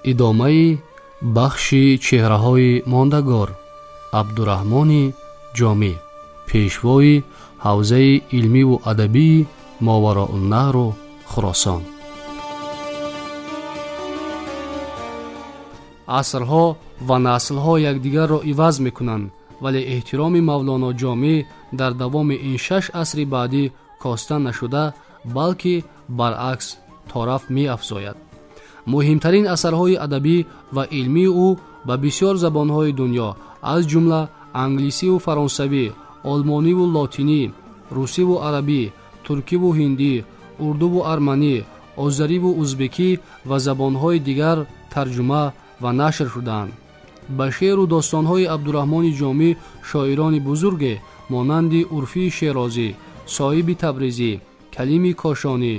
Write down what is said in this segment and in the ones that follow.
Идомаи бахши чеҳраҳои мондагор. Абдураҳмони Ҷомӣ, пешвои ҳавзаи илмиву адабии Мовароуннаҳру Хуросон. Асрҳо ва наслҳо якдигарро иваз мекунанд, вале эҳтироми Мавлоно Ҷомӣ дар давоми ин 6 асри баъдӣ коста нашуда, балки баръакс тораф меафзояд. Муҳимтарин асарҳои адабӣ ва илмии ӯ ба бисёр забонҳои дунё, аз ҷумла англисиву фаронсавӣ, олмониву лотинӣ, русиву арабӣ, туркиву ҳиндӣ, урдуву арманӣ, озариву узбекӣ ва забонҳои дигар тарҷума ва нашр шудаанд. Ба шеъру достонҳои Абдураҳмони Ҷомӣ шоирони бузурге монанди Урфии Шерозӣ, Соиби Табризӣ, Калими Кошонӣ,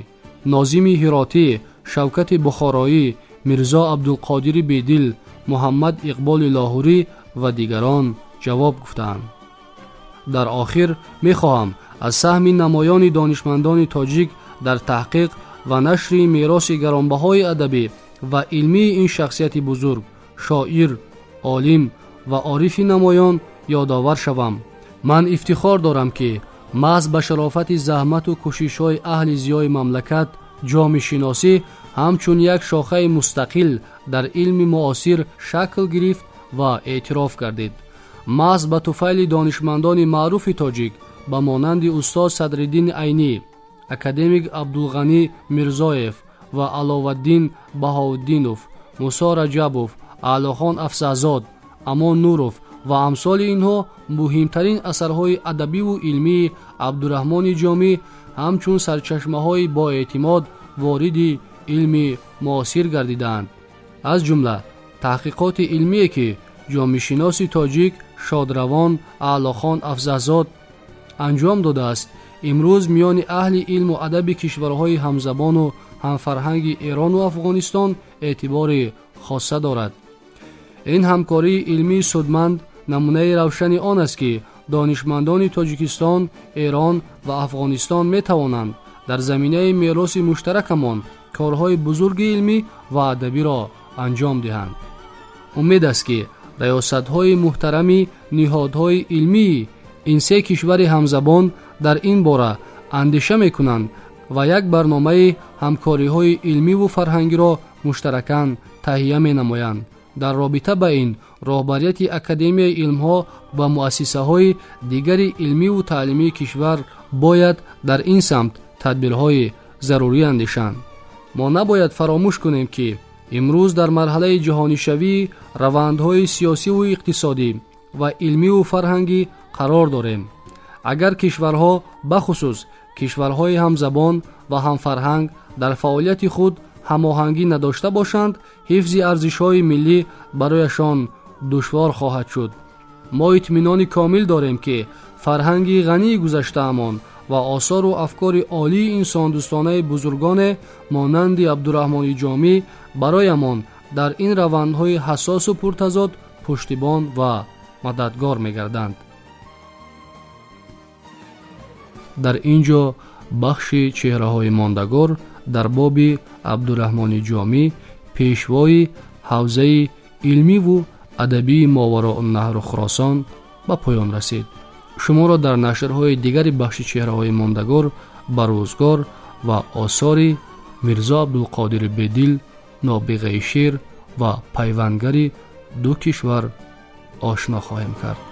Нозими Ҳиротӣ, Шавкати Бухороӣ, Мирзо Абдулқодири Бедил, Муҳаммад Иқболи Лоҳурӣ ва дигарон ҷавоб гуфтаанд. Дар охир мехоҳам аз саҳми намоёни донишмандони тоҷик дар таҳқиқ ва нашри мероси гаронбаҳои адабӣ ва илмии ин шахсияти бузург, шоир, олим ва орифи намоён ёдовар шавам. Ман ифтихор дорам, ки маҳз ба шарофати заҳмату кӯшишҳои аҳли зиёи мамлакат ҷомишиносӣ ҳамчун як шохаи мустақил дар илми муосир шакл гирифт ва эътироф гардид. Маҳз ба туфайли донишмандони маъруфи тоҷик ба монанди устод Садриддин Айнӣ, академик Абдулғанӣ Мирзоев ва Аловаддин Баҳоуддинов, Мусо Раҷабов, Аълохон Афзаҳзод, Амон Нуров ва амсоли инҳо муҳимтарин асарҳои адабиву илмии Абдураҳмони Ҷомӣ ҳамчун сарчашмаҳои боэътимод вориди илми муосир гардидаанд. Аз ҷумла таҳқиқоти илмие, ки ҷомишиноси тоҷик шодравон Аълохон Афзаҳзод анҷом додааст, имрӯз миёни аҳли илму адаби кишварҳои ҳамзабону ҳамфарҳанги Эрону Афғонистон эътибори хоса дорад. Ин ҳамкории илмии судманд намунаи равшани он аст, ки донишмандони Тоҷикистон, Эрон ва Афғонистон метавонанд дар заминаи мероси муштаракамон корҳои бузурги илмӣ ва адабиро анҷом диҳанд. Умед аст, ки раёсатҳои муҳтарами ниҳодҳои илмии ин се кишвари ҳамзабон дар ин бора андеша мекунанд ва як барномаи ҳамкориҳои илмиву фарҳангиро муштаракан таҳия менамоянд. Дар робита ба ин роҳбарияти Академияи илмҳо ва муассисаҳои дигари илмиву таълимии кишвар бояд дар ин самт тадбирҳои зарурӣ андешанд. Мо набояд фаромӯш кунем, ки имрӯз дар марҳалаи ҷаҳонишавии равандҳои сиёсиву иқтисодӣ ва илмиву фарҳангӣ қарор дорем. Агар кишварҳо, бахусус кишварҳои ҳамзабон ва ҳамфарҳанг, дар фаъолияти худ ҳамоҳангӣ надошта бошанд, ҳифзи арзишҳои миллӣ барояшон душвор хоҳад шуд. Мо итминони комил дорем, ки фарҳанги ғании гузаштаамон ва осору афкори олии инсондӯстонаи бузургоне монанди Абдураҳмони Ҷомӣ бароямон дар ин равандҳои ҳассосу пуртазод пуштибон ва мададгор мегарданд. Дар ин ҷо бахши чеҳраҳои мондагор дар боби Абдураҳмони Ҷомӣ, пешвои ҳавзаи илмиву адабии Мовароуннаҳру Хуросон ба поён расид. Шуморо дар нашрҳои дигари бахши чеҳраҳои мондагор ба рӯзгор ва осори Мирзо Абдулқодири Бедил, нобиғаи шеър ва пайвандгари ду кишвар ошно хоҳем кард.